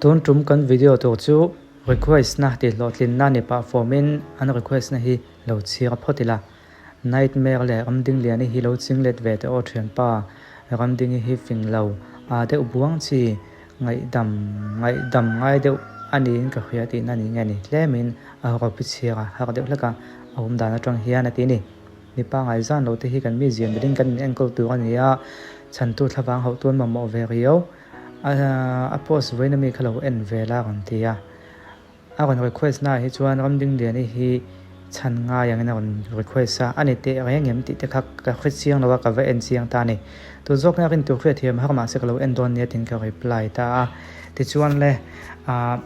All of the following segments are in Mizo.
Tun tum kan video tur chu request na tih hlawhtlinna ni pah fawmin an request na hi lo chhiar phawt ila. Nightmare leh Ramdingliani hi lo ching let ve teh aw thianpa. Ramdingi hi fing lo aa deuh buang chi ngaihdam ngaihdam ngai deuh a niin ka hria tihna ni nge ni tlemin a hawrawp hi chhiar a har deuh hlek a, a awm dan atang hian a ti a ni. Mipa ngaihzan lo te hi kan mi zian berin kan in enkawl tur a ni a, chhantu thlavang hauh tuan mamawh ve riau. A post vawiin ami kha lo en ve la rawn ti a, a rawn request naah hi chuan Ramdingliani hi chhan ngai angin a rawn request a, a ni teh reng em tih te kha ka hre chiang lo a, ka va en chiang ta a ni. Tun zawk hian rin tur hriat thiam har mahse ka lo en dawn nia tiin ka reply ta a, tichuan le ah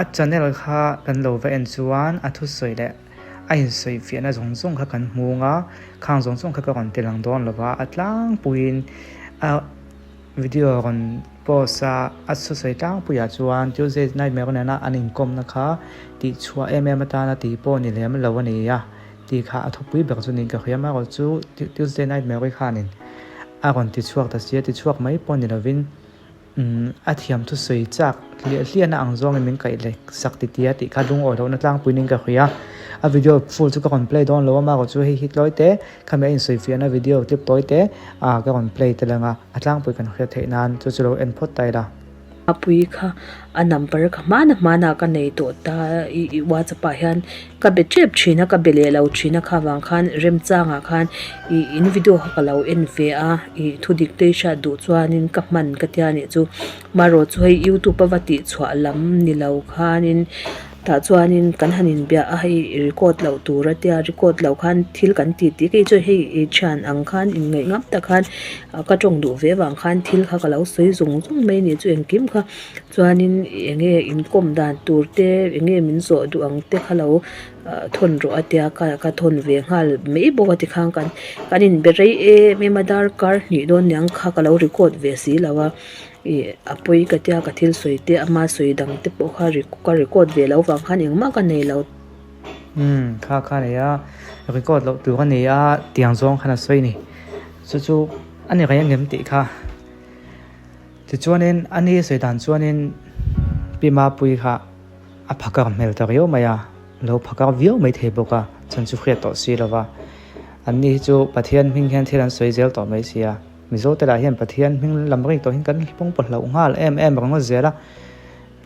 a channel kha kan lo va en chuan a thusawi leh a insawi fiahna zawng zawng kha kan hmung a, khang zawng zawng kha ka rawn ti lang dawn lo va, a tlangpuiin a. Video rawn post a, a thusawi tlangpuiah chuan Tuesday Nightmare nena an inkawmna kha tihchhuah em em atana tih pawh ni lem lo a ni a tih kha a thupui ber chu niin ka hria. Amaherawh chu Tuesday Nightmare khanin a rawn tichhuak ta si a, tichhuak mai pawh ni lovin a thiam thusawi chak hliah hliahna ang zawngin min kaih leh sak ti tia tih kha lungawi lohna tlangpui niin ka hria. A video full chu ka rawn play dawn lo a, amaherawh chu hei hi tlawi te khami a insawifiahna video clip tawi te ka rawn play tel ang a. A tlangpui kan hriat theih nan chu chu lo en phawt ta ila. A pui kha a number kha hmana hmana ka nei tawh ta i i whatsapp ah hian ka be tep thin a ka be leh lo thin a kha vang khan remchangah khan i in video kha ka lo en ve a i thu dik te i hriat duh chuanin ka hman ka tia nih chu marawh chu hei youtube a va tih chhuah lam ni lo khanin. Tah chuanin kan han inbia a hei record loh tur a tia record loh khan thil kan ti tih kei chuan hei i thian ang khan inngaih ngam tak khan ka tawng duh ve avang khan thil kha ka lo sawi zung zung mai a ni chu engkim kha chuanin eng nge inkawm dan tur te eng nge min zawh duh ang te kha lo thawn rawh a tia ka ka thawn ve nghal mai bawk a tikhan kan kan inbe rei em em a darkar hnih dawn niang kha ka lo record ve si lo a. Ih a pawi ka tia ka thil sawi te ama sawi dang te pawh kha ka record ve loh vang khan engmah ka nei lo. Umm kha kha a nei a, record loh tur a ni a tiang zawng khan a sawi a ni. Chu chu a ni rei angem tih kha. Tichuanin a ni sawi dan chuanin Pi Mapuii kha a phakar hmel ta riau mai a, lo phakar viau mai thei bawk a, chhan chu hriat tawh si lo va. An ni hi chu Pathian hming hian thil an sawi zel tawh mai si a. Mizo te lah hian Pathian hming lam ring tawh hian kan pawng pawh hlauh nghal em em ringawt zel a,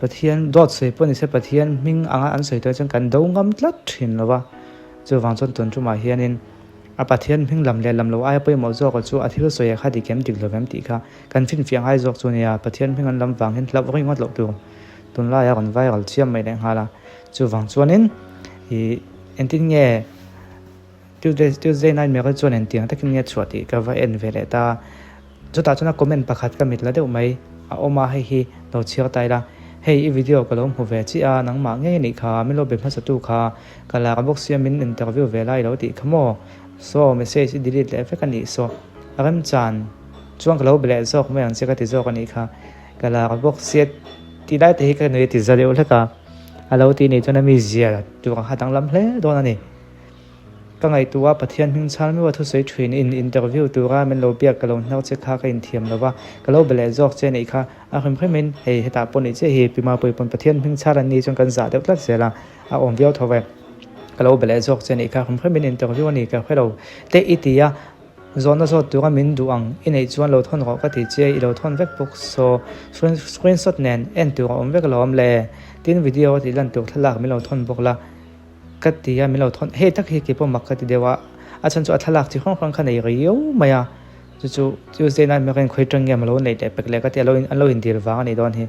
Pathian dawt sawi pawh ni se Pathian hming anga an sawi tawh chuan kan do ngam tlat thin lo va, chuvang chuan tun tumah hianin a Pathian hming lam leh lam lo aia pawimawh zawk chu a thil sawi ah kha dik em dik lo em tih kha kan finfiah ngai zawk chu a nia, Pathian hming an lam vang hian hlauh ringawt loh tur tunlaia rawn viral chiam mai leh nghal a, chuvang chuanin ih engtin nge. Tuesday Tuesday night Mary chuan engtiang takin nge chhuah tih ka va en ve leh ta. Chutah chuan a comment pakhat ka mit la deuh mai a awm a, hei hi lo chhiar ta ila. Hei i video ka lo hmu ve chiah a, nangmah ngei anih kha, min lo be hmasa tu kha ka lar bawk sia min interview ve lai lo tih kha maw? Saw message i delete leh vek anih saw a remchan chuan ka lo be leh zawk mai ang che ka ti zawk anih kha ka lar bawk sia tih lai te hi ka nui a ti za deuh hlek a, a lo tih nih chuan a mizia tur ang kha a danglam hle dawn a ni. Ka ngaihtuah a, Pathian hming chhal meuh a thusawi thin in interview tura min lo biak ka lo hnar che kha ka inthiam lo va, ka lo be leh zawk che anih kha. A hrim hrim in, hei hetah pawh nih chiah hi Pi Mapui pawn Pathian hming chhal an nih chuan kan zah deuh tlat zel a, a awm viau tho ve. Ka lo be leh zawk che anih kha, hrim hrim in interview a ni ka hre lo te i ti a, zawhna zawt tura min duh ang i neih chuan lo thawn rawh ka ti che, i lo thawn vek bawk saw screenshot nen en tur a awm vek alawm le, tin video a tih lan tur thlalak min lo thawn bawk la. Ka ti a, min lo thawn hei tak hi keipawh mak ka ti deuh a, a chhan chu a thlalak chi hrang hrang kha nei riau mai a, chu chu Tuesday night meuh khan khawi tang nge maw lo neih leh pek leh ka ti a, lo an lo indir vang a nih dawn hi.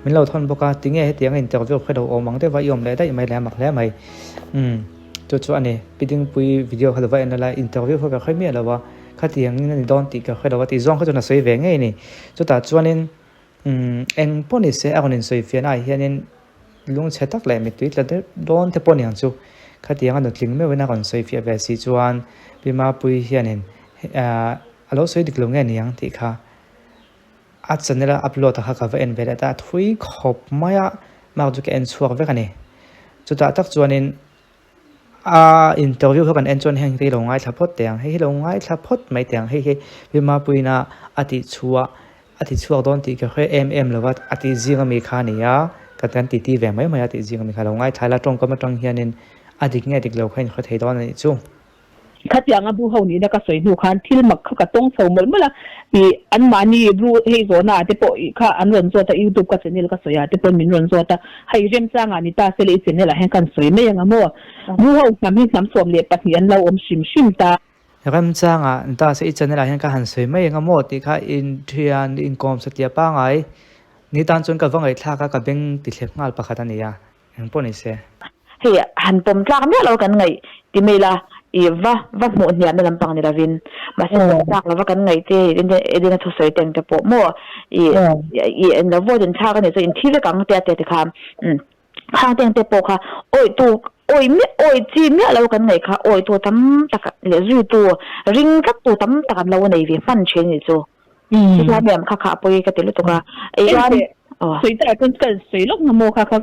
Min lo thawn bawk a, tinge hetiang a interview kha lo awm ang deuh a, i awm leh daih mai le a mak hle mai. Umm chu chu a ni, Pi Dingpui video kha lo va en la, interview kha ka hre miah lo a, khatiang in a ni dawn tih ka hre lo a tih zawng kha chuan a sawi ve ngei a ni. Chutah chuanin umm eng pawh ni se a rawn insawi fiahna ah hianin Lungchhe tak leh mittui tla deuh dawn te pawh niang chu khatiang a nutling meuhin a rawn sawi fiah ve si chuan Pi Mapuii hianin a lo sawi dik lo nge niang tih kha a channel a upload a kha ka va en ve leh ta a thui khawp mai a mark chu ka en chhuak vek a ni. Chutah tak chuanin a interview kha kan en chuan heng hi lo ngaithla phawt teh ang hei hi lo ngaithla phawt mai teh ang hei hi Pi Mapuiina a tih chhuah. A ti chhuak dawn tih ka hre em em lova a tih zing ami kha a ni a, ka kan titi ve mai mai a tih zing ami kha lo ngaithla ila tawngkam atang hianin a dik nge dik lo kha inhre thei dawn a nih chu. Khatianga bu ho nihna ka sawi hnu khan thil mak kha ka tawng chho mawlh mawlh a, ih anmahni ru hei zawhna ah te pawh ih kha an rawn zawt a, youtube ka channel ka sawi ah te pawn min rawn zawt a, hei remchangah ni ta se le i channel ah hian kan sawi mai ang a maw? Bu ho hnam hi hnam 12 an lo awm hrim hrim ta. Remchangah ni ta se i channel ah hian ka han sawi mai ang a maw tih kha inthian inkawm satliah pangai ni tan chuan ka va ngaihthlak a ka beng ti thlep nghal pakhat a ni a. Eng pawh ni se. Hei han pawm tlak miah lo kan ngaih ti mai la, i va va hmuh hniamna lampang ni lovin, mahse pawm tlak lova kan ngaih te Edena thusawi teng te pawh maw i i en lo vote in thlak a nih chuan in thi vek ang te a ti a ti kha khang teng te pawh kha awih tu awih miah awih chi miah lo kan ngaih kha awih tu tam tak leh zui tu ring tlat tu tam tak an lo nei ve hman thin a nih chu. Chulai mem kha kha a pawi ka ti lutuk a. Chuan sawi tak ah chuan ka sawi lawk na maw kha kha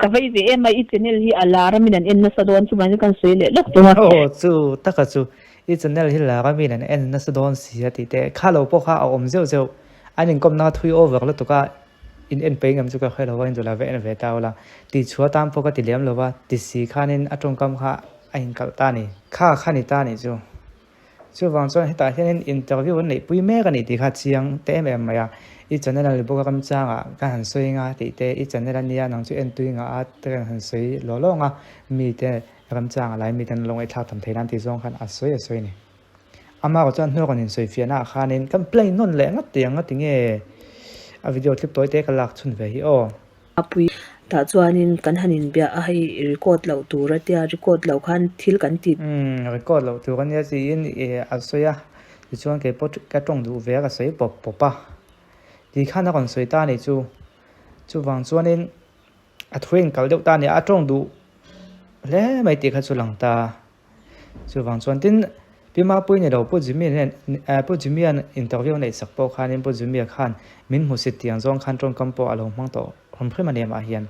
ka vei ve em a i channel hi a lar a min an en nasa dawn chuvangin kan sawi leh lawk tawh a. Aw chu taka chu i channel hi lar a min an en nasa dawn si a tih te kha lo pawh kha a awm zeuh zeuh an inkawmna kha thui over lutuk a in en pei ngam chu ka hre lo a in duhla ve en ve ta ula tih chhuah tan pawh ka ti lem lo va ti si khanin a tawngkam kha a inkalh ta a ni kha kha ni ta a nih chu. Chuvang chuan hetah hianin interview an neihpui mek a ni tih kha chiang te em em mai a, i channel a ni bawk a ramchangah ka han sawi nga tih te, i channel a nia nang chu entui ngah a te kan han sawi law law nga, mite ramchangah lai mite an lo ngaihthlak tham thei nan tih zawng khan a sawi a sawi a ni. Amaherawh chuan hnuai rawn insawifiahna ah khanin kan play nawn leh ngat tih ang a tinge a video clip tawi te ka lak chhun ve hi aw. A pui tah chuanin kan han inbia a, hei record loh tur a tia, record loh khan thil kan ti. Umm record loh tur a nia tiin a sawi a, tichuan kei pawh ka tawng duh ve a ka sawi pawp pawp a, ti khan a rawn sawi ta a nih chu, chuvang chuanin a thu inkal deuh ta a ni a, a tawng duh hle mai tih kha chu lang ta. Chuvang chuan tin, Pi Mapuii ni lo Pu Jimmy nen Pu Jimmy-a interview neih sak pawh khanin Pu Jimmy-a khan min hmusit tiang zawng khan tawngkam pawh a lo hmang tawh hrim hrim a ni amah hian.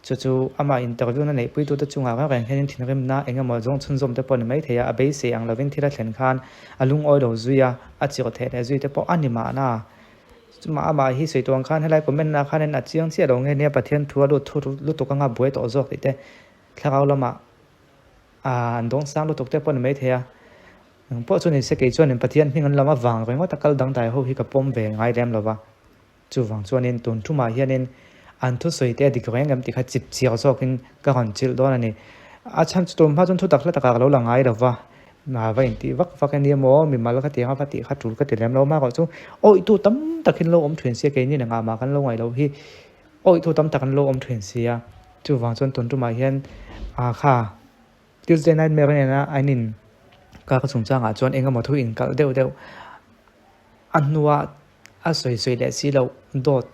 Chu chu amah interview na neihpuitute chungah reng reng hianin thinrimna eng emaw zawng chhunzawm te pawh ni maithei a, a beisei ang lovin thil a thlen khan a lungawi lo zui a, a chirh theh leh zui te pawh a ni mahna. Chumah amah hi sawi tuang khan helai comment ah khanin a chiang chiah lo nge nia Pathian thu a lut thu lutuk anga buai tawh zawk tih te thlarau lamah Aaa an dawng sang lutuk te pawh ni maithei a, eng pawh chu ni se kei chuanin Pathian hming an lam avang ringawt a kal dangdai ho hi ka pawm ve ngai lem lo va, chuvang chuanin tun thumah hianin an thusawi te a dik reng em tih kha chip chiar zawkin ka rawn chilh dawn a ni. A chhan chu tun hma chuan thutak hla takah ka lo la ngai lo va, va intih vak vak ania maw mimal ka tiang a va tih kha tul ka ti lem lo amaherawh chu awihtu tam takin lo awm thin sia keini engah mah kan lo ngaih loh hi. Awih thu tam tak an lo awm thin si a, chuvang chuan tun tumah hian ah kha Tuesday Nightmare nena an in kar chungchangah chuan eng emaw thu inkalh deuh deuh a hnua a sawi sawi leh si loh dawt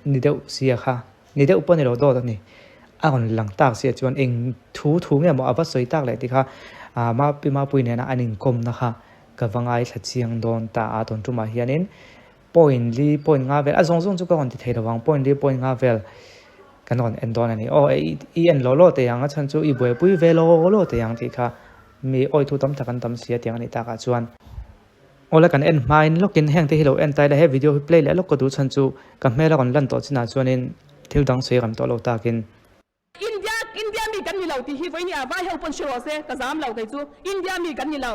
ni deuh si a kha ni deuh pawh ni lo dawt a ni a rawn lang tak si ah chuan eng thu thu nge maw a va sawi tak leh tih kha ah Mapi Mapuii nena an inkawmna kha ka va ngaithla chiang dawn ta a tun tumah hianin. Point li, point nga vel, a zawng zawng chu ka rawn ti thei lo vang, point li, point nga vel kan rawn en dawn a ni. Aw i en law law teh ang, a chhan chu i buaipui ve law law teh ang tih kha mi awithu tam tak an tam si a tiang a nih takah chuan. Awle kan en hmain lawkin heng te hi lo en ta ila he video hi play leh lawk ka duh chhan chu ka hmel a rawn lan tawh chinah chuanin thil dang sawi ram tawh lo takin. India India mi kan ni lo tih hi vawiin ah vai ho pawn hre rawh se, ka zam lo kei chu. India mi kan ni lo.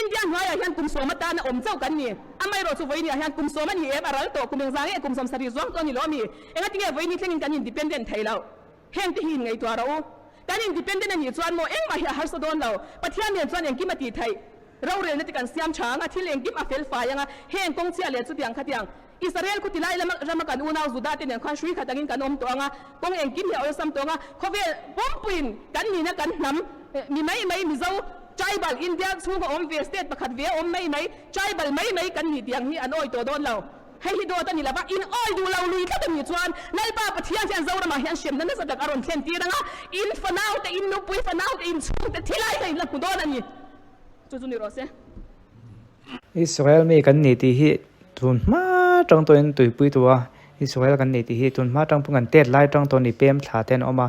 India hnuaiah hian kum sawm atana awm chauh kan ni. Amaherawh chu vawiin ah hian kum sawm a ni em a ral tawh, kum engzang nge kum 70 zuang tawh a ni lo ami? Engatinge vawiin hi thlengin kan independent thei lo? Heng te hi in ngaihtuah rawh u. Kan independent a nih chuan maw engmah hi a harsa dawn lo. Pathian nen chuan engkim a tih theih. Rorelna te kan siam tha ang a, thil engkim a fel fai ang a, heng kawng chhia leh chutiang khatiang Israel khuti lai lama rama kan unau Juda te nen khuan hrui khat angin kan awm tawh ang a, kawng engkim hi a awlsam tawh ang a, khawvel pumpuiin kan nihna kan hnam mi mai mai Mizo tribal India chhunga awm ve state pakhat ve a awm mai mai tribal mai mai kan nih tih ang hi an awi tawh dawn lo. Hei hi dawt a ni lova, in awi duh lo lui tlat a nih chuan Lalpa Pathian hian Zoramah hian hremna nasa tak a rawn thlen tir ang a, in fanau te, in nupui fanau te, in chhungte thilai kha in la hmu dawn a ni. Chu chu ni rawh se. Israel mi kan ni tih hi tun hma tang tawhin tuipui tu a, Israel kan ni tih hi tun hma tang pawh kan tet lai tang tawh a ni, pem thla te an awm a.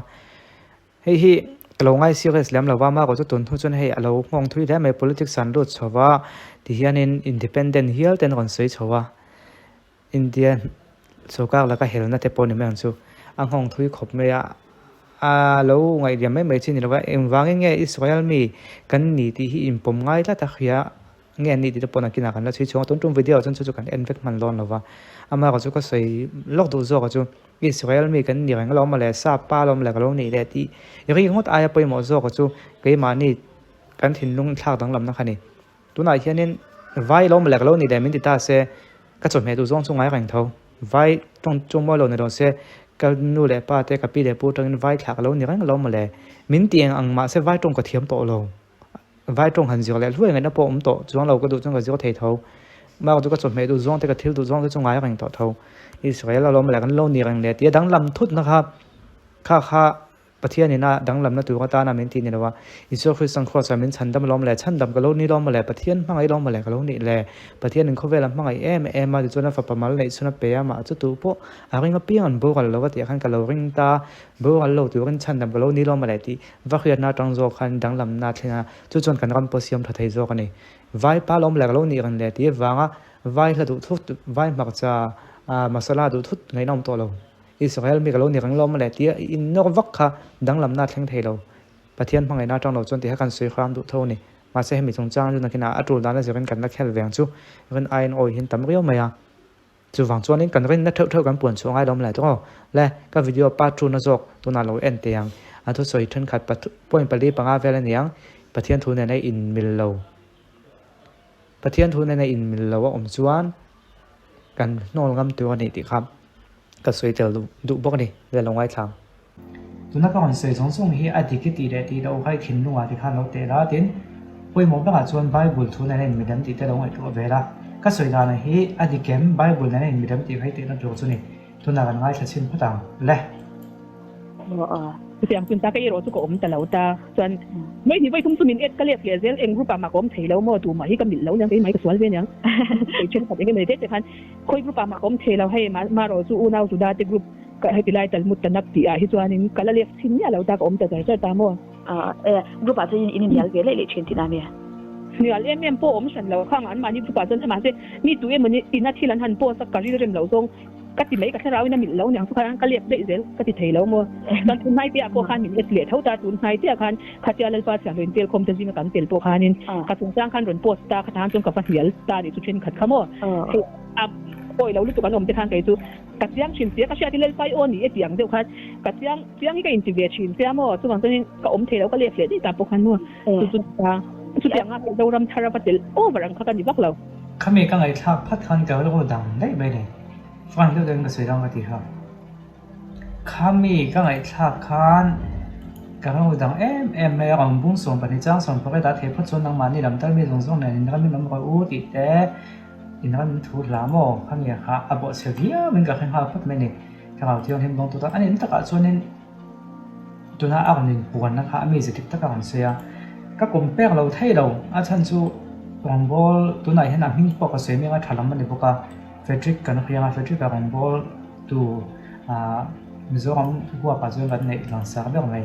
Hei hi Ka lo ngai serious lem lo va, amaherawh chu tun hnu chuan hei a lo nghawng thui hle mai, politics an lut chho va, tihianin independent hial te an rawn sawi chho a, India sorkar laka helna te pawh ni mai ang chu, a nghawng thui khawp mai a, a lo ngaihliam mai mai chi ni lo va, engvangin nge Israel mi kan ni tih hi inpawm ngai tlat a hria nge an nih tih te pawh nakinah kan la chhui chhuang a, tun tum video ah chuan chu chu kan en vek hman dawn lo va, amaherawh chu ka sawi lawk duh zawk a chu. Israel mi kan ni reng alawm le, Sap pa alawm le ka lo nih leh tih ri ngawt aia pawimawh zawk a chu keimahni kan thinlung thlak danglamna kha ni. Tunah hianin vai alawm le ka lo nih leh min ti ta se, ka chawhmeh duh zawng chu ngai reng tho. Vai tawng chu mawi lo ni lo se, ka nu leh pa te, ka pi leh pu atangin vai thlah ka lo ni reng alawm le. Min ti eng ang mahse vai tawng ka thiam tawh lo. Vai tawng han zir leh hluai ngaihna pawh awm tawh chuang lo ka duh chuan ka zir thei tho. Mark chu ka chawhmeh duh zawng te ka thil duh zawng te chu ngai reng tawh tho. Israel alawm leh kan lo ni reng leh tih a danglam thutna kha kha kha Pathian ina danglamna tur atana min tih ni lo a. Isua Kristan Kraws ah min chhandam alawm leh chhandam ka lo ni lawm maw le Pathian hmangaih lawm maw le ka lo nih le Pathian in khawvel a hmangaih em em a tichuan a fapa mal neih chhun a pe a mah chu tu pawh a ring apiang an boral lo a tih ah khan ka lo ring ta boral lo turin chhandam ka lo ni lawm maw le tih Va hriatna atang zawk khan danglamna a thleng a, chu chuan kan ram pawh siam tha thei zawk a ni. Vai pa lawm leh ka lo nih reng leh tih avanga vai hla duh thut, vai hmarcha masala duh thut ngaihna awm tawh lo. Israel mi ka lo nih reng lawm leh tih in nawr vak kha danglamna a thleng thei lo. Pathian hmangaihna atang lo chuan tih kha kan sawi hram duh tho a ni. Mahse hemi chungchang chu nakinah a tul dana zirin kan la khel veng chu rin aiin awi hian tam riau mai a. Chuvang chuanin kan rinna theuh theuh kan puan chhuah ngai lo mawle tawh aw. Le, ka video part two na zawk tunah lo en teh ang. A thusawi thenkhat point 4 5 vel a niang, Pathian thu nena inmil lo. Pathian thu nena inmil lo a awm chuan kan hnawl ngam tur a ni tih kha ka sawi tel duh bawk a ni. Le lo ngaithla ang. Tuna ka rawn sawi zawng zawng hi a dik i tih leh tih loh kha i thinlungah ti khan lo teh la tin pawimawh berah chuan Bible thu nena inmilem tih te lo ngaihtuah ve la. Ka sawi danah hi a dik em Bible nena inmilem tih kha i tehna tur chu ni. Tunah kan ngaithla chhin phawt ang le. Chutiang chun ta ka erawh chu ka awm ta lo ta chuan mai ni vaithum chu min et ka lep leh zel eng group ah mah ka awm thei lo maw tumah hi ka milh lo niang keimah hi ka sual ve niang kei thenkhat eng emaw ni te te khan khawi group ah mah ka awm thei lo hei marawh chu unau Juda te group Ka heti lai Talmud Tanakh tih ah hi chuanin ka la lek chhin miah lo ta ka awm ta char char ta maw? E, group ah chuan in inhnial ve leh leh thin tihna mi? Hnial em em pawh awm hran lo khang an mahni group ah chuan mahse mi tu emawni ina thil an han post a ka rilrem loh zawng ka ti mai ka thlarau in a milh lo niang chu khan ka lep daih zel ka ti thei lo maw? Chuan tun hnai te ah pawh khan min let leh tho ta tun hnai te ah khan khatia Lalpa thianghlim intel khawm te zinga kan tel pawh khanin ka chungchang khan rawn post ta kha tan chuan ka va hnial ta nih chu thenkhat kha maw? Hei a pawi lo lutuk an awm te khan kei chu Ka chiang thin sia, ka hriat hi Lalpai aw ni e tih ang deuh khan ka chiang chiang hi ka inti ve thin sia maw, chuvang chuanin ka awm thei lo, ka lep leh daih ta pawh khan maw, chu chu ta chutiang a Zoram thar a va tel over ang kha ka ni vak lo. Khami ka ngaihthlak phat khan ka rilru dang daih mai ni, frank deuh deuhin ka sawi dang ka ti kha. Khami ka ngaihthlak khan ka rilru dang em em mai a, rawn bung 12 chang 18 ah thei phawt chuan nangmahni lam tal mi zawng zawng nen inram in awm rawh u tih te, In ram thu hla maw? Kha nge kha a bawhchhe viau in ka hre nghal phawt mai a ni. Thlarau Thianghlim dawng tur tan a nih takah chuanin tuna a rawn inpuanna kha a mizia dik taka rawn sawi a, ka compare lo thei lo. A chhan chu rawngbâwl tunah hian a hming pawh ka sawi mek a, tha lam a ni bawk a, Frederick kan hriang a, Frederick-a rawngbâwl tu ah Mizoram huapah chuan kan neih langsar ber mai.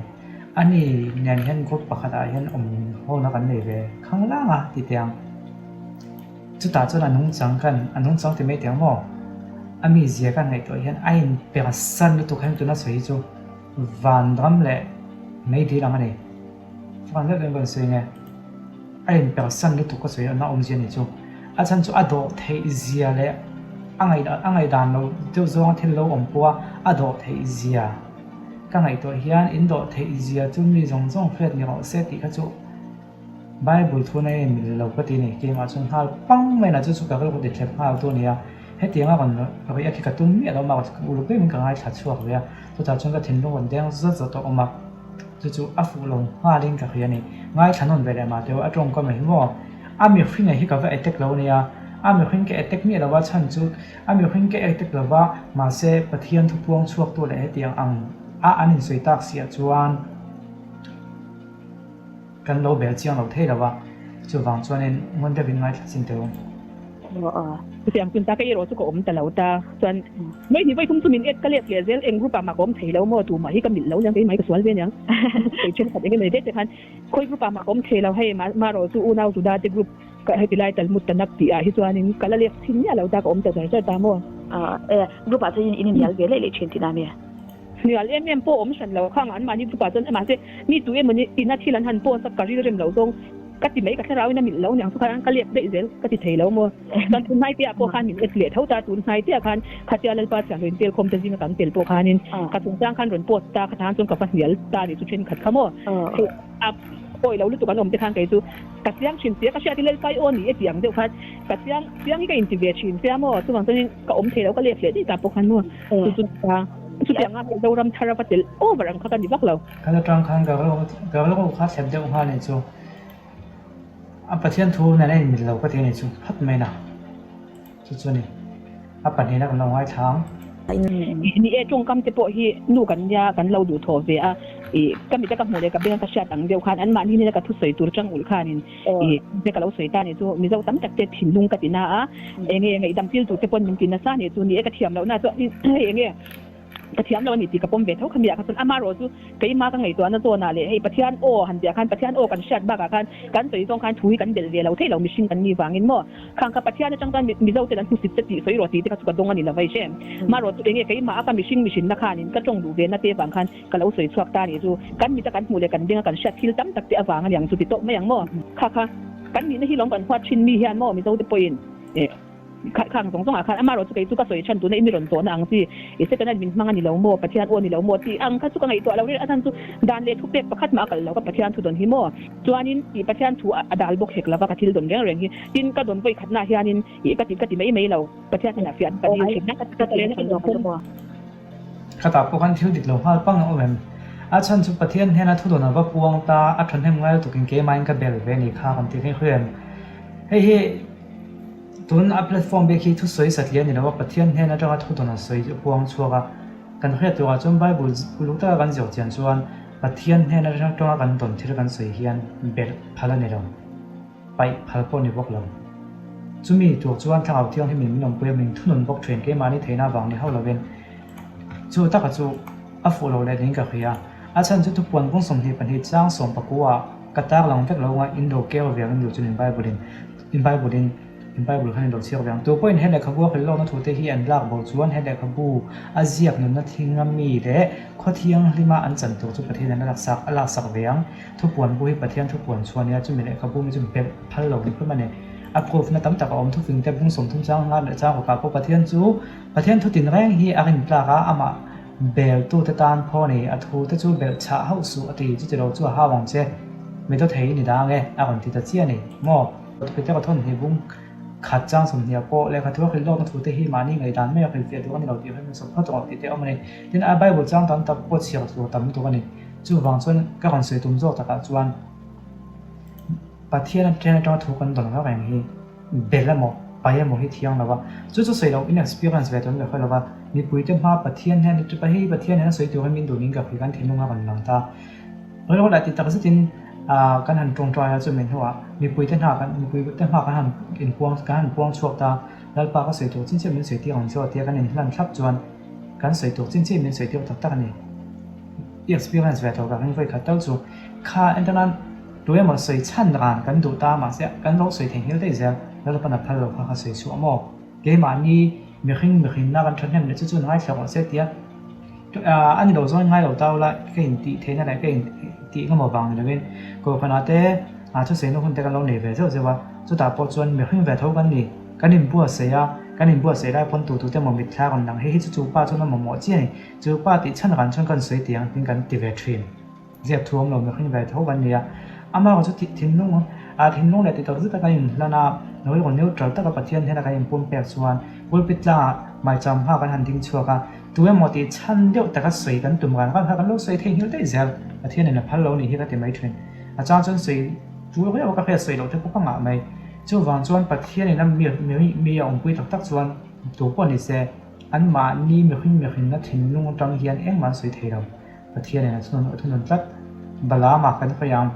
Ani nen hian group pakhatah hian awm hona kan nei ve khanglang a ti teh ang. Chutah chuan a nungchang kan, a nungchang ti mai teh ang maw? A mizia kan ngaihtuah hian a inpersan lutuk hian tuna sawi hi chu vanram leh meidil ang a ni. Van deuh deuhin ka rawn sawi nge? A inpersan lutuk ka sawi a na awmzia ni chu. A chhan chu a dawh theih zia leh a ngaih a ngaihdan lo deuh zawnga thil lo awm pawha a dawh theih zia ka ngaihtuah hian in dawh theih zia chu mi zawng zawng hriat ni rawh se tih kha chu Bible thu na in mil lo ka ti ni, keimah chuan nghal pang mai na chu chu ka rilru ti thlep nghal tu a ni a, hetiang a rawn ri a khi ka tum miah lo mah ka uluk deuhin ka ngaithla chhuak ve a, chutah chuan ka thinlung rawn deng zat zat a awm a, chu chu a fuh lo nghalin ka hria a ni, ngaithla nawn ve leh mah teh a tawngkam hi maw, a mihring hi ka va attack lo a nia, a mihring ka attack miah lo a chhan chu a mihring ka attack lo va, mahse Pathian thupuang chhuak tu leh hetiang ang a an insawi tak siah chuan. Kan lo bel chiang lo thei lo a, chuvang chuanin ngun deuhin ngaithla chin teh u. Chutiang chu ni ta, kei erawh chu ka awm ta lo ta. Chuan mai ni vawi thum chu min add ka let leh zel, eng group ah mah ka awm thei lo maw, tumah hi ka milh lo aniang, keimah hi ka sual ve aniang. Kei thenkhat eng emaw ni det te khan khawi group ah mah ka awm thei lo, hei marawh chu unau Juda te group ka heti lai Talmud Tanakh tih ah hi chuanin ka la lek thin miah lo ta, ka awm ta char char ta maw. E, group ah chuan in inhnial ve leh leh thin tihna mi? Hnial em em pawh awm hran lo khang anmahni group ah chuan mahse mi tu emawni ina thil an han post a ka rilrem lo zawng ka ti mai ka thlarau in a milh lo niang chu khan ka lek daih zel ka ti thei lo maw. Chuan tun hnai te ah pawh khan min et leh tho ta tun hnai te ah khan khatia Lalpa thian rawn tel khawm te zinga kan tel pawh khanin ka chungchang khan rawn post ta kha tan chuan ka va hnial ta nih chu thenkhat kha maw. Hei a pawi lo lutuk an awm te khan kei chu ka chiang thin sia ka hriat hi Lalpa i aw ni e tih ang deuh khan ka chiang chiang hi ka inti ve thin sia maw chuvang chuanin ka awm thei lo ka lek leh daih ta pawh khan maw. Chu chu ta chutiang a Zoram thar a va tel over ang kha ka ni vak lo. Kal atang khan ka rilru kha thlep deuh nghal nih chu a Pathian thu nen a inmil lo ka ti a nih chu phat mai na chu chu a ni a pahnihna kan lo ngaithla ang. Ni e tawngkam te pawh hi nu kan nia kan lo duh thawh ve a ih ka mit a ka hmuh leh ka beng a ka hriat ang deuh khan anmahni hnena ka thusawi tur chang ulh khanin Ih, te ka lo sawi ta nih chu Mizo tam tak te thinlung ka ti na a, enge ngaihdam thil tur te pawn min ti nasa nih chu ni e ka thiam loh na chu hei enge ka thiam lo a ni tih ka pawm ve tho kha mi ah kha chuan amarawh chu keima ka ngaihtuahna zawnah leh hei Pathian aw han tih ah khan Pathian aw kan hriat bakah khan kan sawi zawng khan thu hi kan belh ve lo thei lo mihring kan nih vangin maw khang kha Pathian atang chuan Mizo ten an hmusit che tih sawi rawh tih te kha chu ka dawng a ni lo vai hre marawh chu enge keimah a ka mihring mihrinna khanin ka tawng duh ve na te vang khan Ka lo sawi chhuak ta nih chu kan mita kan hmuh leh kan benga kan hriat thil tam tak te avang a niang chu ti tawp mai ang maw? Kha kha kan nihna hi lawm kan huat thin mi hian maw Mizo te pawhin eh khang zawng zawngah khan amarawh chu kei chu ka sawi chhan tuna i mi rawn zawhna ang chi i Setana min hmang a ni lo maw Pathian aw a ni lo maw tih ang kha chu ka ngaihtuah lo rilh a chhan chu dan leh thupek pakhat mah a kal lo ka Pathian thu dawn hi maw chuanin ih Pathian thu a dal bawk hek lova ka thil dawn reng reng hi tin ka dawn vawi khatna hianin ih ka ti ka ti mai mai lo Pathian hnenah fiah ka dil thin a ka ti thin. Khatah pawh khan thil dik lo nghal pang a awm em? A chhan chu Pathian hnena thudawn a va puang ta, a thahnem ngai lutukin keimahin ka bel ve ni kha kan ti khin hriat em? Hei hi tun a platform bik hi thusawi satliah a ni lo a, Pathian hnen atanga thudawn a sawi a puang chhuak a, kan hriat turah chuan Bible uluk taka kan zir chian chuan Pathian hnen atanga kan dawn thil kan sawi hian belh phal a ni lo. Paih phal pawh ni bawk lo. Chumi tur chuan Thlarau Thianghlimin min awmpui a, min thunun bawk thin keimahni theihna avang ni hauh lovin. Chu taka chu a fuh lo leh niin ka hria. A chhan chu thupuan bung 22 chang sawmpakua ah ka tarlang vek lo anga in lo keu ve ang in duh chuan in Bible in in Bible in in Bible khan in lo chhiar ve ang. Tu pawhin he lehkhabu a hrilh lawkna thute hi an lak bo chuan he lehkhabu a ziak nunna thinga mi leh khaw thianghlima an chan tur chu Pathian in a laksak a laksak ve ang. Thupuan bu hi Pathian thupuan chhuah nia chumi lehkhabu mi chu belh phal lo ni hrim a ni. A proof na tam tak a awm thufing te bung 30 chang nga leh chang rukah pawh Pathian chu Pathian thu tin reng hi a rin tlak a, amah bel tu te tan phaw ni, a thu te chu belh chhah hauh suh a ti, chuti lo chu a hau ang che, mi daw thei i ni dang e, a rawn ti ta chiah a ni maw? Thupite ka thawn hnih bung khat chang 20 pawh lehkha thu a hrilh lawkna thu te hi mahni ngaihdan mai a hrilhfiah duh a ni lo tih hrilh hmasa phawt rawh tih te a awm a ni. Tin, a Bible chang tam tak pawh chhiar tur tam lutuk a ni. Chuvang chuan ka rawn sawi tum zawk takah chuan Pathian atang atanga thu kan dawn reng hi bel emaw pai emaw hi thiang lo a, chu chu sawi loh in experience ve tawn leh hawi lo va, mipuite hma Pathian hian hei Pathian hian a sawi turin min duhning ka hria kan thinlung a rawn lang ta. Rilru lah ti tak zetin kan han tawngtai a chumi hnuah mipuite hna kan mipuite hma kan han inpuang kan han puang chhuak ta, Lalpa ka sawi tur chin chiah min sawi tir ang chu a tia kan inhlan thlap chuan kan sawi tur chin chiah min sawi tir tak tak a ni. I experience ve tawh vangin vawi khat tal chu kha entirnan tu emaw sawi chhan ran kan duh ta mahse kan lo sawi theihnghilh daih zel Lalpan a phal lo kha kha sawi chhuah maw? Keimahni mihring mihrinna kan thahnem leh chu chuan ngaithla rawh se tia a ni lo zawngin ngai lo ta ula ka intih theihna leh ka intih ngam avang ni lovin Kohhranah te thusaina hun te kan lo nei ve zeuh zeuh a chutah pawh chuan mihring ve tho kan ni. Kan inbuatsaih a, kan inbuatsaih lai pawn tu tute emaw mitthla rawn lang hei hi chu chu pa chuan a mamawh chiah a ni. Chu pa tih chhan ran chuan kan sawi tih ang tin kan ti ve thin. Ziak thu awm lo mihring ve tho kan ni a. Amah chu thinlung ah thinlung leh ti tak zet a kan inhlan a, rilru neutral taka Pathian hnena kan inpumpek chuan pulpit tlangah maicham hma kan han ding chhuak a, tu emaw tih chhan deuh taka sawi kan tum ran ran kha kan lo sawi thei nghilh daih zel. Pathianin a phal lo nih hi ka ti mai thin. A chang chuan sawi tul riau a ka hriat sawi loh te pawh ka ngah mai. Chuvang chuan Pathianin a mi a awmpui tak tak chuan tu pawh ni se, anmahni mihring mihrinna thinlung atang hian engmah an sawi thei lo. Pathianin a thunun tlat. Balaama kan hria ang.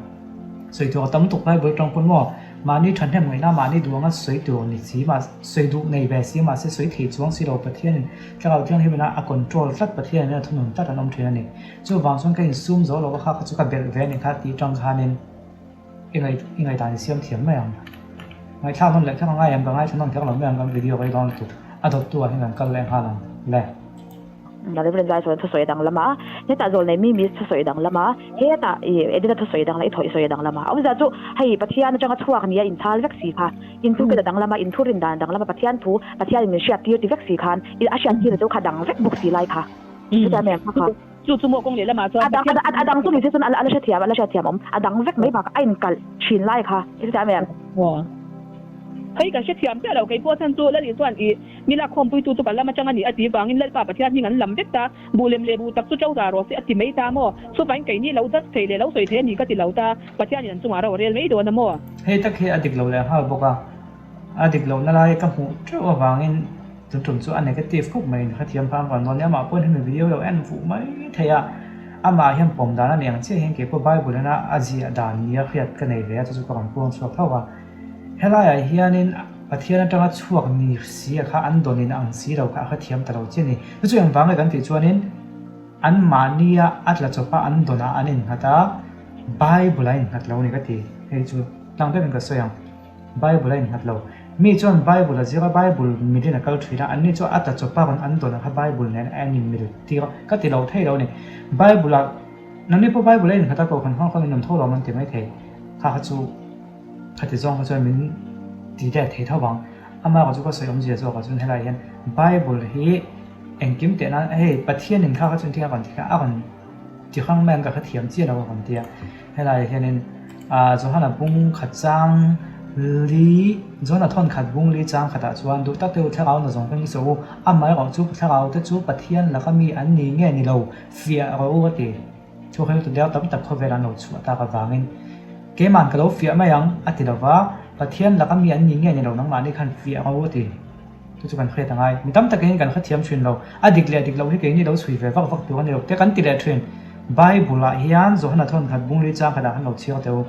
Sawi tur a tam tuk Bible atang pawn maw? Mahni thahnem ngaihna mahni duh anga sawi tur ni si mah sawi duh nei ve si mahse sawi thei chuang si lo Pathianin Thlarau Thianghlimina a control tlat Pathianin a thunun tlat an awm thin a ni. Chuvang chuan ka insum zo lo a kha kha chu ka belh ve a ni kha tih tang khanin i ngaih i ngaihdan i siam thiam mai ang. Ngaihthlak nawn leh kher a ngai em ka ngaithla nawn kher lo mai ang kan video rei dawn lutuk a dawttu ah hian kan kal leh nghal ang le. Reverend Zai chuan thusawi a danglam a, hetah zawl nei mi mi thusawi a danglam a, hetah i Edena thusawi a danglam a, i thawih sawi a danglam a. A awmzia chu hei Pathian atanga chhuak nia inchhal vek si kha, inthuket a danglam a, inthurin dan a danglam a, Pathian thu Pathianin min hriattir ti vek si khan a hriattir chu kha dang vek bawk si lai kha. Chutiang em kha kha. Chu chu maw kawng leh lamah chuan A dang a dang chu ni se chuan a la hrethiam a la hriatthiam awm. A dang vek mai bakah a inkalh thin lai kha. I hrethiam em? Aw. Hei kan hrethiam chiah lo, kei pawh chuan chu Lali chuan i mi lak khawmpuitu chu ka lam atang a ni a tih vangin Lalpa Pathian hming an lam vek ta, buh lem leh buh tak chu to za rawh se a ti mai ta maw? Chuvangin keini lo judge thei leh lo sawi thei a ni ka ti lo ta, Pathianin an chungah ro a rel mai dawn a maw? Hei tak hi a dik lo leh nghal bawk a, A dik lohna lai ka hmuh teuh avangin tun tum chu a negative khawp mai in hrethiam kha an rawn dawn nia amah pawhin hemi video lo en fuh mai thei a, amah hian pawm dan a ni ang chiah hian keipawh Bible ina a ziah dan nia hriat ka nei ve a chu chu ka rawn puang chhuak tho a. Helaiah hianin Pathian atanga chhuak ni si a kha an dawn in ang si lo kha a hrethiam ta lo chiah a ni. Chu chu engvang nge kan tih chuanin anmahnia a tla chawpa an dawnah an innghat a, Bible a innghat lo a ni ka ti. Hei chu tlang deuhin ka sawi ang. Bible a innghat lo. Mi chuan Bible a zir a, Bible milin a kal thin a, anni chu a tla chawpa rawn an dawn ang kha Bible nen a en inmil tir a, ka ti lo thei lo a ni. Bible ah, nangni pawh Bible a innghat a, kohhran hrang hrang in awm tho lo an ti mai thei. Kha kha chu khati zawng kha chuan min ti let thei tho vang. Amah chu ka sawi awmzia zawkah chuan helaiah hian Bible hi engkim teh nan hei Pathianin kha kha chu engtin a rawn ti kha a rawn ti hrang mai ang ka hrethiam chiah lo a rawn ti a. Helaiah hianin Johana bung khat chang li, Johana thawn khat bung li chang khatah chuan duh tak te u thlarau na zawng veng i saw u, amaherawh chu thlarau te chu Pathian laka mi an ni nge ni lo fiah rawh u a ti. Thu hel tu deuh tam tak khawvel an lo chhuah tak avangin keiman ka lo fiah mai ang a ti lova, Pathian laka mi an ni nge ni lo nangmahni khan fiah rawh u a ti. Chu chu kan hriat a ngai. Mi tam takin kan hrethiam thin lo. A dik leh dik loh hi keini lo chhui ve vak vak tur a ni lo te kan ti leh thin. Bible ah hian Johana thawn khat bungli chang khatah khan lo chhiar teh u.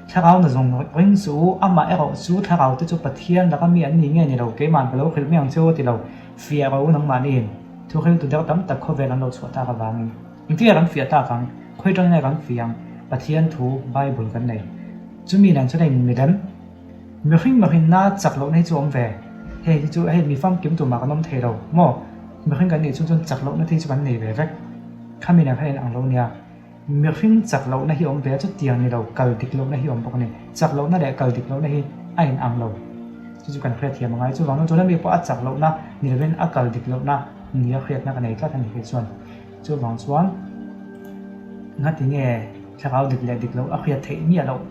Thlarau na zawng ring suh u, amah erawh chu thlarau te chu Pathian laka mi an ni nge ni lo, keiman ka lo hrilh mai ang che u a ti lo. Fiah rawh u nangmahniin. Thu hriltu der tam tak khawvel an lo chhuah tak avangin. Engtin nge kan fiah tak ang? Khawi tang nge kan fiah ang? Pathian thu Bible kan nei. Chumi nen chuan a inmilem. Mihring mihrinna chak lohna hi chu awm ve. Hei hi chu hei mi famkim tumah kan awm thei lo maw? Mihring kan nih chung chuan chak lohna te hi chu kan nei ve vek. Khami nen khan inang lo nia. Mihring chak lohna hi awm ve a, chutiang ni lo kal dik lohna hi awm bawk a ni. Chak lohna leh kal dik lohna hi a inang lo. Chu chu kan hriatthiam a ngai. Chuvang chuan tuna mi pawh a chak lohna ni lovin a kal dik lohna nia hriatna ka nei tlat a ni kei chuan. Chuvang chuan ngati nge thlarau dik leh dik loh a hriat theih miah loh.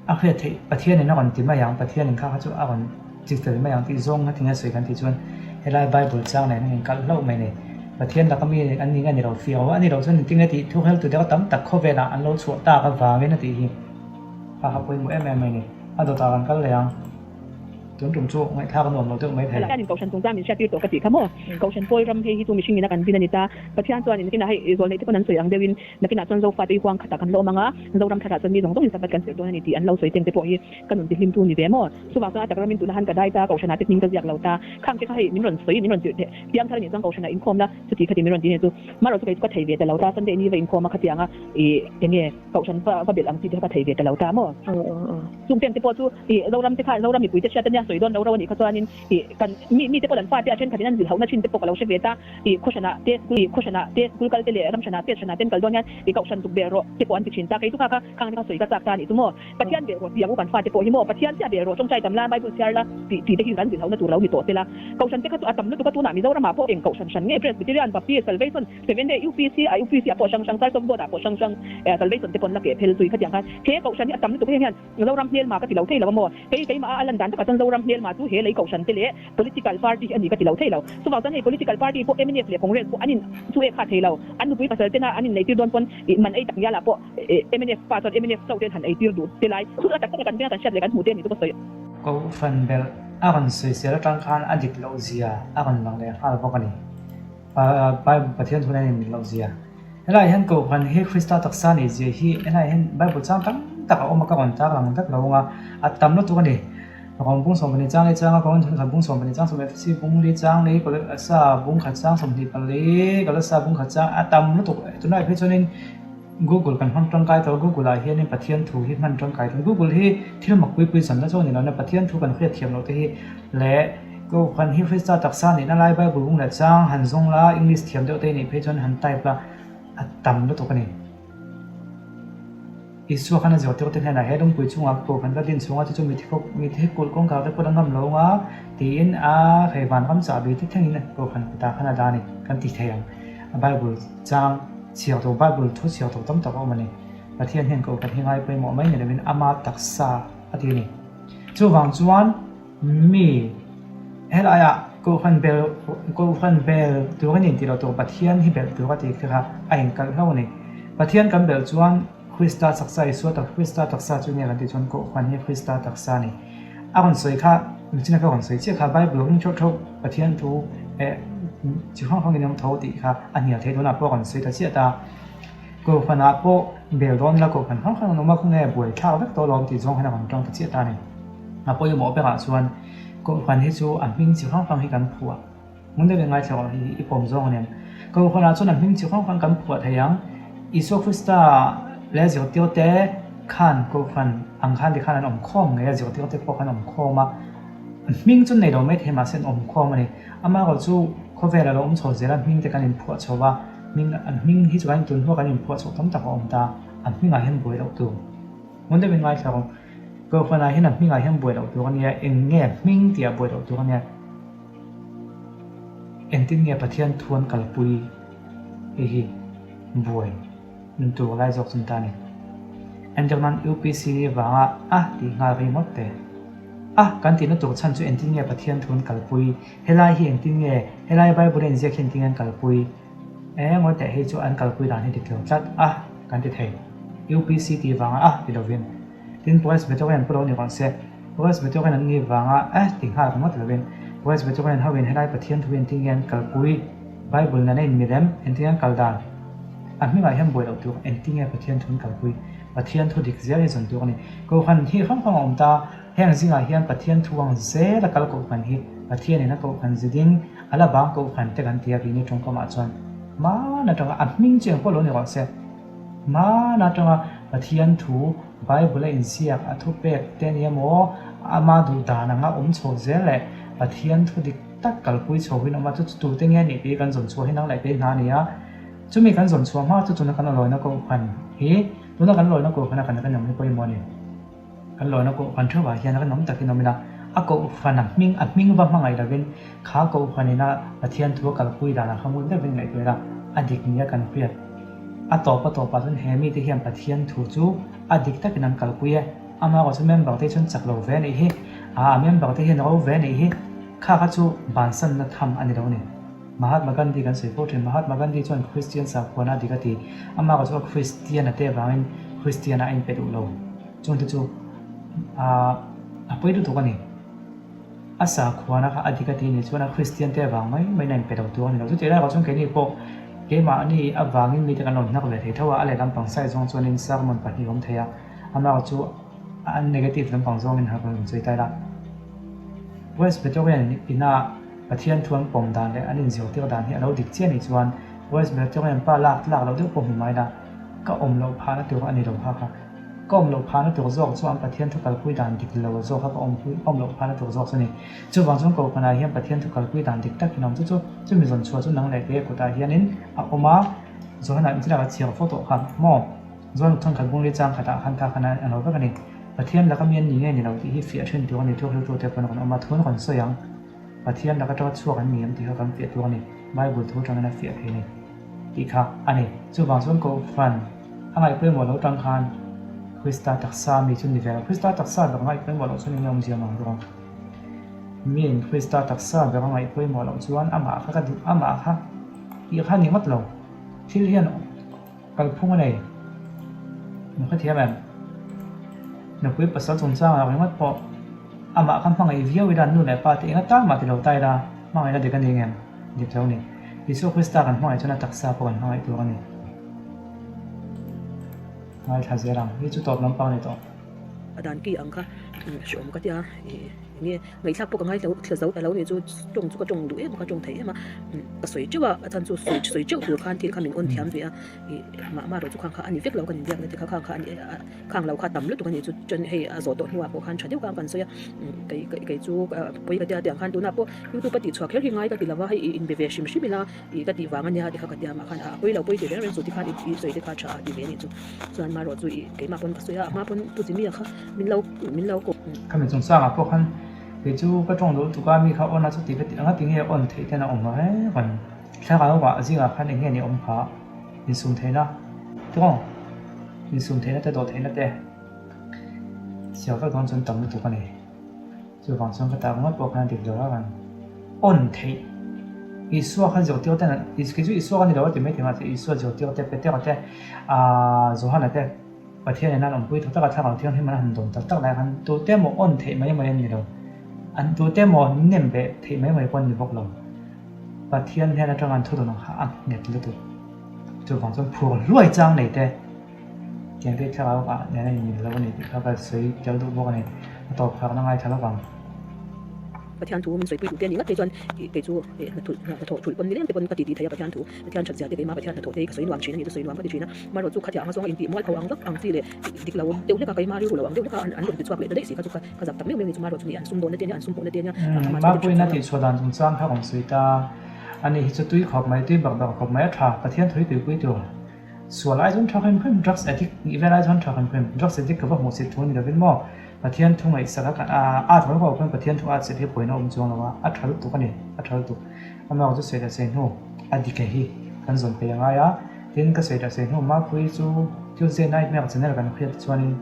A hriat theih, Pathianin a rawn ti mai ang, Pathianin kha kha chu a rawn ti fel mai ang tih zawng ngatinge sawi kan tih chuan helai Bible chang nen an inkalh hlauh mai ni. Pathian laka mi an ni nge ni lo fiah ho a ni loh chuan engtinge tih thu heltu deuh tam tak khawvelah an lo chhuah tak avangin a tih hi kha kha pawimawh em em mai ni. A dawtah kan kal leh ang. Tun tum chu ngaihthlak a nuam lo deuh mai thei. Pathianin Kohhran chungchang min hriattir tawh ka tih kha maw? Kohhran pawl ram hei hi chu mihring ina kan din a ni ta. Pathian chuan nakinah hei zawlneih te pawn an sawi ang deuhin nakinah chuan Zofate i huang khatah kan la awm ang a, Zoram thlarah chuan mi zawng zawngin Sabbath kan serh dawn a ni tih an lo sawi teng te pawh hi ka nun tihlimtu ni ve maw? Chuvang chuan a tak ramin tuna han ka dai ta, Kohhranah te hming ka ziak lo ta. Khang te kha hei min rawn sawi, min rawn tirh theh. Piang thar a nih chuan Kohhranah inkhawm la, chuti khati min rawn ti nia chu. Marawh chu kei chu ka thei ve ta lo ta, Sunday ni va inkhawm a khatiang a i enge Kohhran va belh ang chi te kha ka thei ve ta lo ta maw? Chung teng te pawh chu i Zoram te kha Zoram mipui te hriat ania sawi dawn lo ro anih kha chuanin i kan mi mi te pawh an fate a thenkhatin an zilh hauhna thin te pawh ka lo hre ve ta i khawhranah te school i khawhranah te school kal te leh ramhranah state hranah ten kal dawn hian i kohhran tuk bel rawh te pawh an ti thin ta kei chu kha kha khang te kha sawi ka chak ta anih chu maw Pathian bel rawh tih ang u kan fate pawh hi maw Pathian chiah bel rawh tawngtai tam la Bible chhiar la tih tih te hi kan zilh hauhna tur lo ni tawh se la kohhran te kha chu a tam lutuk a tunah Mizoramah pawh eng kohhran hran nge Presbyterian Baptist Salvation Seven Day UPC a UPC ah pawh hrang hrang Church of God ah pawh hrang hrang Salvation te pawn la keh phel zui khatiang khan he kohhran hi a tam lutuk heng hian Zoram hmelma ka ti lo thei lo a maw? Kei keimah a lan dan takah chuan Zoram hmelma chu he lei kohhran te leh political party hi a ni ka ti lo thei lo. Chuvang chuan hei political party pawh mnf leh Congress pawh an in chu e kha thei lo. An nupui pasal tena an inneihtir dawn pawn ih man ei tak ngialah pawh mnf pa chuan mnf chauh ten han eitir duh te lai. Chu a tak taka kan venga kan hriat leh kan hmuh te a nih chu ka sawi. Kohhran belh a rawn sawisel atang khan a dik loh zia a rawn lang leh nghal bawk a ni. Bible Pathian thu nen in mil loh zia. Helaiah hian Kohhran hi Krista taksa nei zia hi helaiah hian Bible chang tam tak a awm a, ka rawn tar lang vek lo ang a, a tam lutuk a ni. Rawng bung 12 chang li changa Kawn khat bung 12 chang 10 FC bung li chang li Kolasa bung khat chang 24 Kolasa bung khat chang a tam lutuk tunlai phei chuanin Google kan hmang tangkai tawh a Google ah hianin Pathian thu hi hman tangkai tawh Google hi thil mak pui pui zanna chu a ni lo na Pathian thu kan hriat thiam loh te hi leh Kohhran hi Krista taksa nihna lai Bible bung leh chang han zawng la English thiam deuh te nih phei chuan han type la a tam lutuk a ni. Isua khan a zirtirte hnenah he lungpui chungah Kohhran ka din chhunga chu chu mitthi kulh kawngkhar te pawh la ngam lo anga tiin a hei vanram chahbi te thlengin Kohhran kutah khan a dah a ni kan ti thei ang. A Bible chang chhiar tur Bible thu chhiar tur tam tak a awm a ni. Pathian hian Kohhran hi ngai pawimawh mai ni lovin ama taksa a ti a ni. Chuvang chuan mi helaiah Kohhran bel Kohhran bel tur a ni tih loh tur Pathian hi belh tur a tih kha a inkalh hlauh a ni. Pathian kan belh chuan Krista taksa Isua tak Krista taksa chu nge kan tih chuan Kohhran hi Krista taksa a ni. A rawn sawi kha michina ka rawn sawi chiah kha Bible ring theuh theuh Pathian thu eh chi hrang hrangin a awm tho tih kha a hnial theih dawnah pawh a rawn sawi ta chiah ta. Kohhranah pawh bel dawn ila Kohhran hrang hrang an awm a khawnge buaithlak vek tawh alawm tih zawng hian a rawn tawng ta chiah ta a ni. A pawimawh berah chuan Kohhran hi chu a hming chi hrang hrang hi kan phuah. Hmun deuhin ngaithla rawh hi i pawm zawng a nen. Kohhranah chuan a hming chi hrang hrang kan phuah thei ang. Isua Krista leh zirtirte khan Kohhran ang khan tikhan an awm khawm ngei a, zirtirte pawh khan awm khawm a. Hming chu nei lo mai thei mahse an awm khawm a ni. Amaherawh chu khawvel a lo awm chho zel a, hming te kan inphuah chho a, hming an hming hi chu kan intun hnuah kan inphuah chhoh tam tak a awm ta. A hmingah hian buai loh tur. Hmun deuhin ngaithla rawh. Kohhranah hian a hmingah hian buai loh tur a nia, eng nge hming tih ah buai loh tur a nia. Engtin nge Pathian thu an kalpui hei hi buai nun tur lai zawk chun ta a ni. Entirnan UPC vanga a tih nghal ringawt te. A kan tihna tur chhan chu engtin nge Pathian thu an kalpui, helai hi engtin nge, helai Bible a inziak hi engtin nge an kalpui, e ngawi teh hei chu an kalpui dan hi dik lo tlat a kan ti thei. UPC tih vanga a ti lovin. Tin, Presbyterian pawh lo ni rawn se, Presbyterian an nih vanga eh ti nghal ringawt lovin, Presbyterian hoin helai Pathian thu engtin nge an kalpui, Bible nena inmilem, engtin nge an kal dan? A hmingah hian buai loh tur, engtin nge Pathian thu an kalpui? Pathian thu dik zel hi zawn tur a ni. Kohhran hi hrang hrang a awm ta, heng zingah hian Pathian thu ang zel a kal kohhran hi Pathianin a kohhran ziding, a la bang kohhran te kan ti a, keini tawngkamah chuan hmaan atanga a hming chu engpawh lo ni rawh se. Hmaan atanga Pathian thu, Bible a inziak, a thupek te ania maw, ama duh dan anga awm chho zel leh Pathian thu dik tak kalpui chho hin awm a, chu chu tute nge nih tih kan zawn chhuah hi nang leh kei hna a ni a. Chumi kan zawn chhuah hma chu tuna kan lawina kohhran hi, tuna kan lawina kohhran a kan rinawm hi pawimawh a ni. Kan lawina kohhran theuhah hian rinawm takin awm ila, a kohhran a hming a hming va hmangaih lovin kha kohhran ina Pathian thu a kalpui danah kha ngun deuhin ngaihtuah ila, a dik nia kan hriat. A tawp a tawpah chuan he mite hian Pathian thu chu a dik takin an kalpui e. Amaherawh chu member te chuan chak lo ve a nih hi, a member te hian ro ve a nih hi, kha kha chu bansanna tham a ni lo a ni. Mahatma Gandhi kan sawi fo thin. Mahatma Gandhi chuan Kristian sakhuana a dik a ti. Amaherawh chu a Kristian a te avangin Kristian a inpe duh lo. Chungte chu a pawi lutuk a ni. A sakhuana kha a dik a ti nih chuan a Kristian te avang mai maiin a inpe lo tur a ni lo. Chutih lai erawh chuan keini pawh keimahni avangin mite kan lo hnak ve thei tho a, a leh lampang side zawng chuanin sermon pahnih a awm thei a, amaherawh chu a negative lampang zawngin har kan rawn sawi ta ila. Presbyterian ina Pathian thu an pawm dan leh an inzirtir dan hi a lo dik chiah nih chuan Presbyterian pa lak tlak loh deuh pawh hmu mai la, ka awm loh phahna tur a ni lo kha kha. Ka awm loh phahna tur zawk chu an Pathian thu kalpui dan dik lo zawk kha ka awm awm loh phahna tur zawk chu a ni. Chuvang chuan Kohhranah hian Pathian thu kalpui dan dik tak in awm chu chu chumi zawn chhuah chu nang leh kei a kutah hianin a awm a, Johana in thilak a chhiar fo tawh kha maw? John thawnkhat bungli chang khatah khan kha khan a lo vek a ni. Pathian laka mi an ni nge ni lo tih hi fiah thin tur a ni. Thuhriltute pawn rawn awm a, thu an rawn sawi ang. Pathian laka tanga chhuak an ni em tih kha kan fiah tur a ni. Bible thu atangin a fiah thei a ni tih kha a ni. Chuvang chuan Kohhran a ngaihpawimawh loh tang khan Krista taksa mi chu ni ve lo. Krista taksa ber ngaihpawimawh loh chuan eng nge awmzia mang dawn? Miin Krista taksa ber a ngaihpawimawh loh chuan amah kha ka duh, amah kha tih kha a ni ngawt lo. Thil hian Kalphung a nei. Min hrethiam em? Nupui pasal chungchangah ringawt pawh amah kha hmangaih viau ila nu leh pa te eng atan mah ti lo ta ila hmangaihna dik a ni ngem? Dik lo ni. Isua Krista kan hmangaih chuan a taksa pawh kan hmangaih tur a ni. Ngaithla zel ang. Hi chu tawp lampang a ni tawh. A dan ki ang kha hreawm ka tia ih enge ngaihthlak pawh ka ngaithla thla zo ta lo nih chu tawng chu ka tawng duh em a ka tawng thei em a ka sawi teuh a a chhan chu sawi sawi teuh tur khan thil kha min awn thiam ve a ih mah mah erawh chu khang kha a ni vek lo kan inbiakna te kha khang kha a ni a khang lo kha tam lutuk a nih chu chuan hei a zawh tawh hnuah pawh khan tha deuh khan kan sawi a kei kei chu pawi ka tia tiang khan tunah pawh youtube a tihchhuah kher hi ngai ka ti lo va hei ih inbe ve hrim hrim ila ih ka tih vang a nia ti kha ka tia mah khan a pawi lo pawi ti reng reng chu tikhan ih sawi te kha tha a ti ve a nih chu. Chuan marawh chu ih keimah pawn ka sawi a, a hma pawn Pu Jimmy-a kha min lo min lo kawp. Khami chungchangah pawh khan kei chu ka tawng duh lutuk a, mi kha on a chuti ka ti anga tinge on theih ten a awm reng reng. Thlarau ah zingah khan eng nge ni awm kha insum theihna tawng insum theihna te dawh theihna te chhiar vek dawn chuan tam lutuk a ni. Chuvang chuan ka tak ngawt pawh khan a dik lo a rawn on theih. Isua kha zirtir ten an kei chu Isua ka ni lo a ti mai thei mahse Isua zirtir te Petera te aah Johana te Pathian in an awmpui tawh tak a thlarau thianghlim an han dawn tak tak lai khan tute emaw on theih mai mai an ni lo. An tute emaw nem beh theih mai mai pawh an ni bawk lo. Pathian hnen atanga an thu dawn ang kha a nghet lutuk. Chuvang chuan phur hluai chang nei te. Tiang te thlarau ah nen a inmil lo a ni tih kha ka sawi tel duh bawk a ni. A tawp kharna ngaithla lawk ang. Pathian thu min sawipui duh te a ni ngat phei chuan kei chu hnathawh thulh pawn ni leng te pawn ka titi thei a Pathian thu Pathian that zia te keimah Pathian hnathawh te hi ka sawi nuam thin a ni chu sawi nuam ka ti thin a marawh chu khatiang a zawnga intih mual pho ang vak ang chi leh dik lo deuh hlek a keimah rilru lo ang deuh hlek a an rawn ti chhuak leh ta daih si kha chu ka zak tak meuh meuh ni chu marawh chu ni an sum dawnna te ania an sum pawhna te ania Mapuiin a tihchhuah dan chungchang kha rawn sawi ta a ni hi chu tui khawp mai tui bak bak khawp mai a tha Pathian thui tuipui tur. Sual ai chuan tha hrim hrim, drugs addict nih vel ai chuan tha hrim hrim, drugs addict ka va hmuh sit thu ni lovin maw, Pathian thu ngaihsak a kan at rawh rawh khan Pathian thu at sit hi pawhin a awm chuang lo a, a tha lutuk a ni, a tha lutuk. Amah chu sawi leh sawi hnu a dik hi kan zawn peih a ngai a, tin ka sawi leh sawi hnu Mapuii chu Tuesday Nightmare channel kan hriat chuanin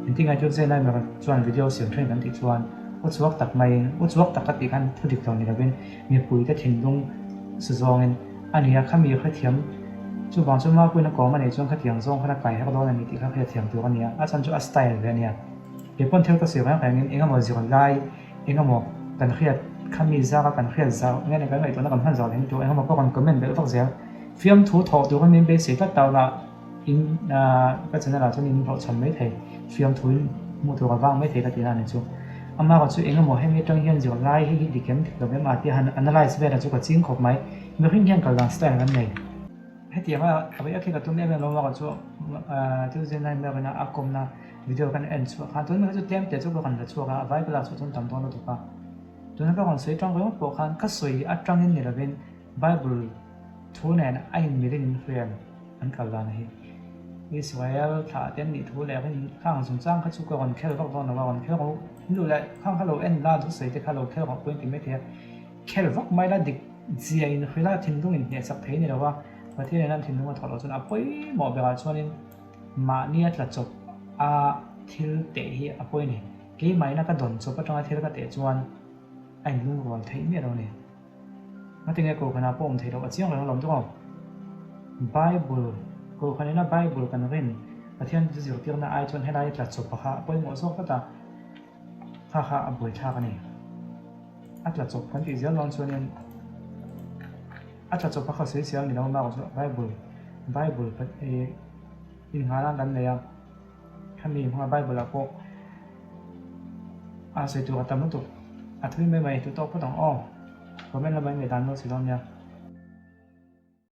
engtin nge Tuesday Nightmare chuan video siam thin kan tih chuan u chhuak tak maiin u chhuak tak ka tih khan thu dik lo ni lovin mipuite thinlung su zawngin A ni a, khami hrethiam chuvang chu Mapuiin a kawm a nih chuan khatiang zawng khan a kai her dawn a ni tih kha hrethiam tur a ni a, a chhan chu a style ve a nia. Kei pawn thil ka sawi reng rengin eng emaw zir lai, eng emaw kan hriat khami zara kan hriat zau nge ni kan ngaihtuahna kan hman zau leh tur eng emaw pawh kan comment belh vak zel. Fiamthu thawh turin min beisei tlat tau lah in ka channel ah chuan in hlawhchham mai thei, fiamthu in hmuh tur a vang mai thei ka tihna a ni chu. Amah chu eng emaw hemi atang hian zir lai hei hi dik em dik lo em a tia han analyse velah chu ka ching khawp mai. Mihring hian kal dan style kan nei. Hetiang a a rei a khi ka tum em em lo a chu Tuesday night map ina a kawmna video kan en chhuah khan tun mai chu tlem te chu ka rawn la chhuak a, a vai ka lak chhuah chuan tam dawn lutuk a. Tuna ka rawn sawi tang ringawt pawh khan ka sawi atangin ni lovin Bible thu nen a inmilin in hriam an kal dan hi. Israel thlah te an nih thu leh rin khang chungchang kha chu ka rawn khel vak dawn lo a, rawn khel rawh u leh khang kha lo en la thusawi te kha lo khel rawh pawhin ti maithei a. Khel vak mai la dik zia in hrilh a, thinlung in hnehsak thei ni lo a, Pathian in an thinlung a thawh loh chuan a pawimawh berah chuanin mahni a tla chawp a thil teh hi a pawi a ni. Keimah ina ka dawn chawp atanga thil ka teh chuan a inlungrual theih miah lo a ni. Ngatinge Kohhranah pawh awm theih loh a chiang reng alawm chu aw. Bible, Kohhran ina Bible kan rin Pathian zirtirna ai chuan helai tla chawp kha a pawimawh zawk tlat a. Kha kha a buaithlak a ni. A tla chawp kan tih zel dawn chuanin a tla chawp a kha sawi sial ni lo mak chu Bible Bible ih inngahna kan nei a, khami hmanga Bible ah pawh a sawi tur a tam lutuk a thui mai mai tu tawk phawt ang aw. Comment lamah in ngaihdan lo si dawn nia.